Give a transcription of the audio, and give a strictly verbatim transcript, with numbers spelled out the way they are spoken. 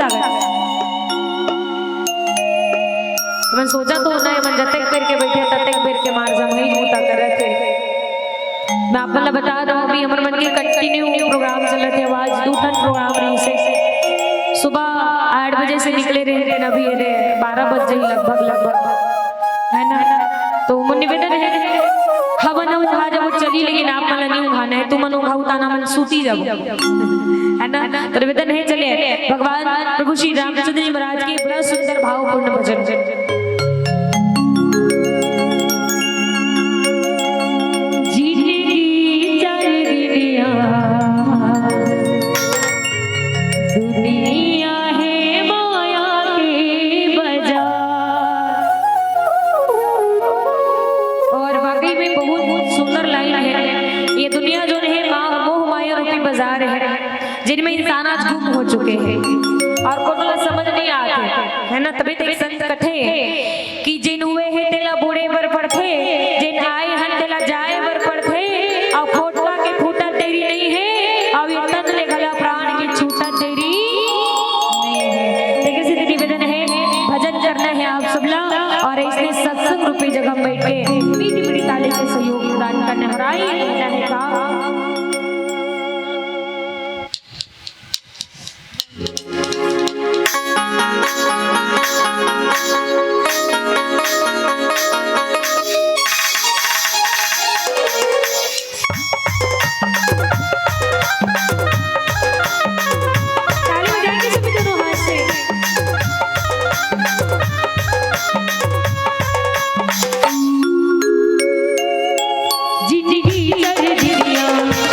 लागत। मन सोचा तो ना, मन जतेक बेर के बैठे, ततेक बेर के मार जमई बूता करत हे। मैं आप मन ला बता दूं, अभी हमर मन के continue program चलत हे। आज दू ठन program रहिस हे। सुबह आठ बजे से निकले रहिन, अभी ये दे बारह बज जाही लगभग, लगभग, है ना? तो मोर निवेदन हे, हमन ऊंघा जब चली, लेकिन आप मन ला नहीं ऊंघाना हे, तुमन ऊंघा उताना मन सूती जब, है ना? तो निवेदन हे, चले भगवान प्रभु श्री रामचंद्र जी महाराज के बड़ा सुंदर भावपूर्ण भजन। जिनगी चार दिनिया, दुनिया हे माया के बाजार। और वाकई में बहुत, बहुत सुंदर लाइन है। ये दुनिया जो है मा-, मोह माया रूपी बाजार है, जिनमें इंसान आज गुम हो चुके हैं और कोनो ला समझ नहीं आते, है ना? तभी तो एक संत कथे कि जेन हुए हे तेला बूड़े बर पड़थे, जेन आए हन तेला जाए बर पड़थे, अउ फोटवा के फूटत देरी नहीं है, अउ ये तन ले घला प्राण के छूटत देरी नहीं है। तेकर सेती निवेदन है, भजन करना है आप सबला, और इसने सत्संग रूपी जगह में बैठ के मीठी मीठी ताली के सहयोग प्रदान करना है। और आइए, कहना है का? ताली बजाएंगे सभी दोनों हाथ से। जिंदगी चल दिया,